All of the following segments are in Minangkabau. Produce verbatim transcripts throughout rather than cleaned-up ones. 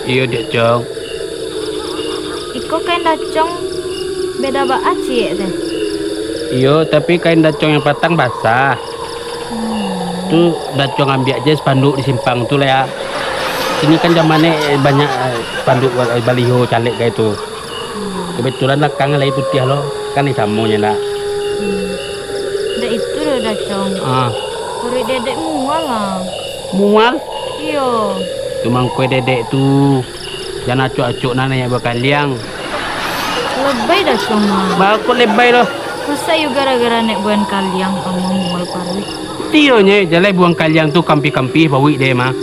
Iyo, Dek Cong. Iko kain dacong beda baa ciek teh? Iyo, tapi kain dacong yang patang basah. Hmm. Tu dacong ambiak je spanduk di simpang tu lah ya. Sini kan zaman ni banyak, eh, spanduk, eh, baliho caleg kayak tu. Hmm. Kebetulan lakang lai putiah lo, kan ni samonyo nak. Hmm. Ndak itu doh, Dacong. Ah. Paruik dedek mual lah. Mual? Iyo. Tu mangko dedek tu. Jan acok-acok nan naiak buah kaliang. Lebai Dacong mah. Baa kok lebai lo? Masa iyo gara-gara naiak buah kaliang ambo mual paruik? Iyo nyo, jalai buah kaliang tu kampih-kampih paruik deh mah.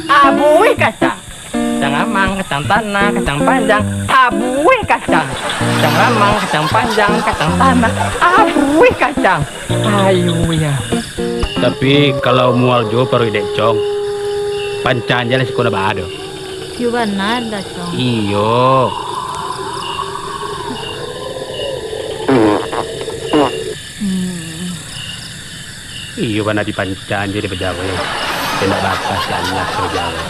Abuih kacang. Kacang ramang, kacang tanah, kacang panjang, abuih kacang. Kacang ramang, kacang panjang, kacang tanah, abuih kacang. Ayo ya. Tapi kalau mual jo paruik Dek Cong, pancaan je lah siko ndak baa doh. Iyo bana, Dacong. Iyo. Hmm. Iyo, bana dipancaan jadi bajawai. Indak bakas, ya Allah, bajawai.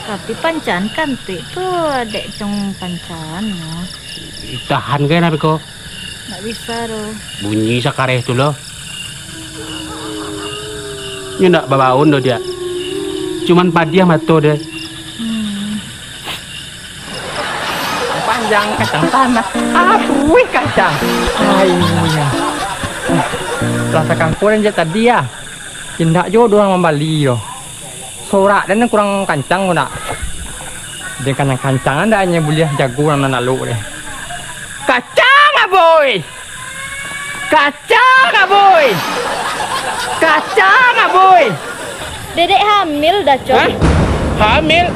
Tapi pancaan kantuik tu, Dek Cong, pancaan, yo. Tahan kan, apa ko? Ndak bisa, doh. Bunyi sakareh tu, lo. Nyo ndak babaun, doh, dia. Cuman padiah mato, deh. Hmm. Panjang kacang tanah, abuih kacang. Ayo, ya. Lah sakangkuan je tadi, ya. Indak jo urang mambali, yo. Sorak den kurang kancang ko nak. Den kancang-kancang, ndak nyo buliah jago urang nan lalok deh. Kacang, abuih! Kacang, abuih! Kacang, abuih! Dedek hamil, Dacong. Hah? Hamil?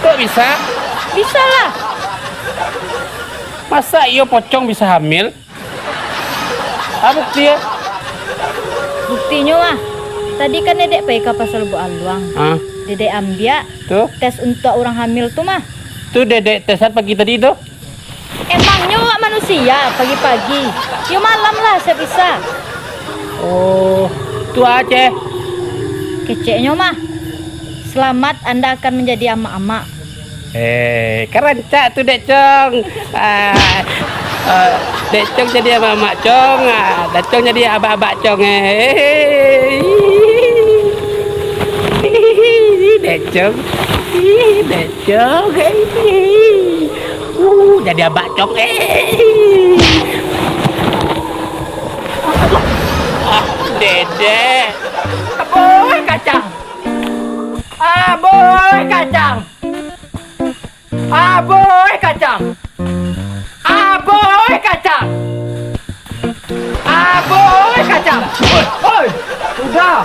Kok bisa? Bisa lah. Masa iyo pocong bisa hamil? Apa bukti ya? Buktinyo mah, tadi kan dedek pai ka pasar Lubuk Aluang. Ah. Dedek ambiak tu? Tes untuak urang hamil tu mah. Tu dedek tesan pagi tadi tu? Emangnyo awak manusia pagi-pagi? Yo malam lah, sia bisa. Oh, tu aja. Keceknyo mah, selamat, Anda akan menjadi amak-amak. Eh, kan rancak tu, Dek Cong. Ah, eh, Dek Cong jadi amak-amak Cong, ah, Dacong jadi abak-abak Cong, eh. Dek Cong. Ih, Dek Cong, eh. Uh, jadi abak Cong, eh. Ah, Dedek. Aboy kacang. Aboy kacang. Aboy kacang. Aboy kacang. Aboy kacang. Oi, oi, sudah.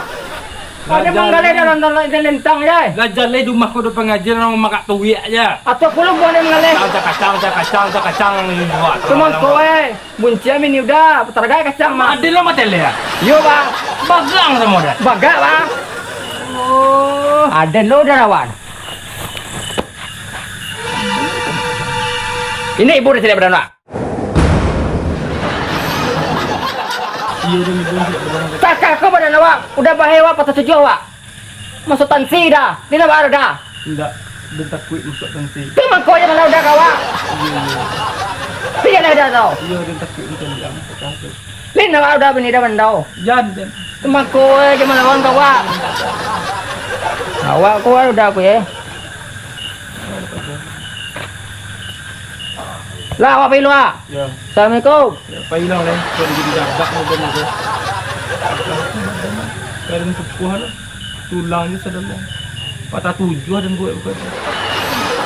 Ada manggaleh dalam, dalam lentang, ya. Lah jaleh di rumah ko do pangajian, urang mangkak tuik aja. Atau pulo buah ni manggaleh. Kacang, kacang, kacang, kacang, kacang. Wah, teman teman-teman. Ko, eh. Buncian bini uda, taragak kacang, mah. Aden lo mateleh, ah? Iyo, Bang. Bagang samo den? Bagak, Bang. Oh. Aden lo uda rawan. Ini ibu uda caliak badan, Bang. Iyo, den ibu caliak badan. Takah ko badan awak, uda bahe awak patah tujuah awak. Masuak tansi dah, di na baa dah. Indak, den takuik masuak tansi. Tu mangko jan malah uda ka awak. Iyo, iyo. Piyalah dah tau. Iyo, den takuik macam tu. Lin awak uda bini dah bandau. Jan, jan. Tu mangko jan malawan ka awak. Awak ko uda ku ye. Lah, awak pai lu, ah. Yo. Assalamualaikum. Yo, pai lah, leh. Kok jadi jadak ni, dia ni, dia. Kadang sepuh lah. Tulang je sadang. Patah tujuh dan buat bukan.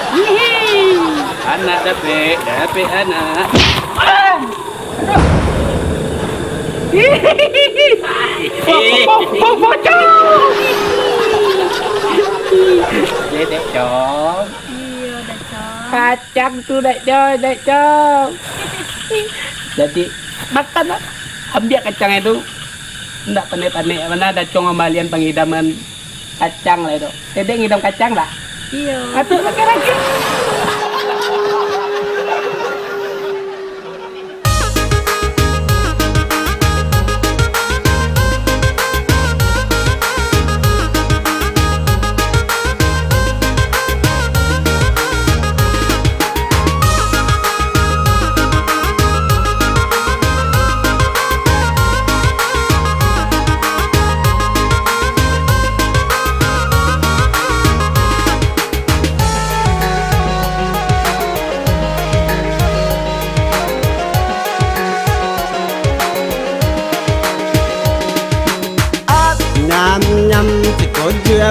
Hihi. Anak dapek, dapek anak. Ah! Aduh. Hihi. Po-, po-, po-, pocong. Dedek, Cong. Iyo, Dacong. Kacang tu, Dek Cong, Dek Cong. Jadi, makan lah. Ambiak kacang itu. Ndak pandai-pandai, mana Dacong mambalian pangidaman kacang lah itu. Dedek ngidam kacang tak? Iyo. Atuh, makan lagi.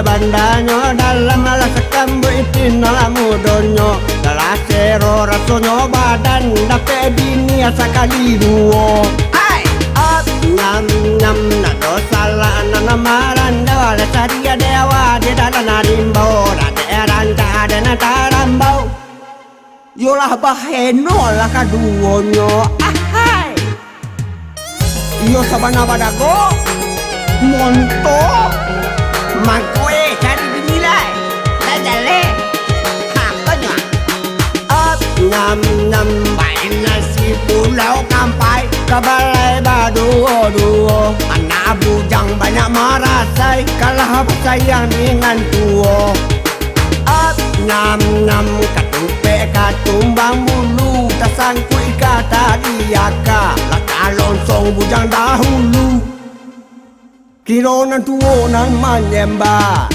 Bandanyo dalam alah sakambuik iti nan lah mudonyo. Dalah sero rasonyo badan, dapek bini sakali duo. Ai, ap, nyam, nyam, nado salah nan marandau. Alah sadia dewa di dalam rimbau, dak dek rancak ado nan tarambau. Iyolah baheno lah kaduonyo. Ahai. Iyo sabana badago, monto, mangkue cari bini lai. Lah jaleh. Ha, banyak. Ap, nyam, nyam, main nasi pulau kampai, ka balai baduo-duo. Anak bujang banyak marasai, kalah basayang dengan tuo. Ap, nyam, nyam, katupek, katumbang bulu, tasangkuik ka tadi aka, lah kalonsong bujang dahulu. Kiro nan tuo nan manyembah,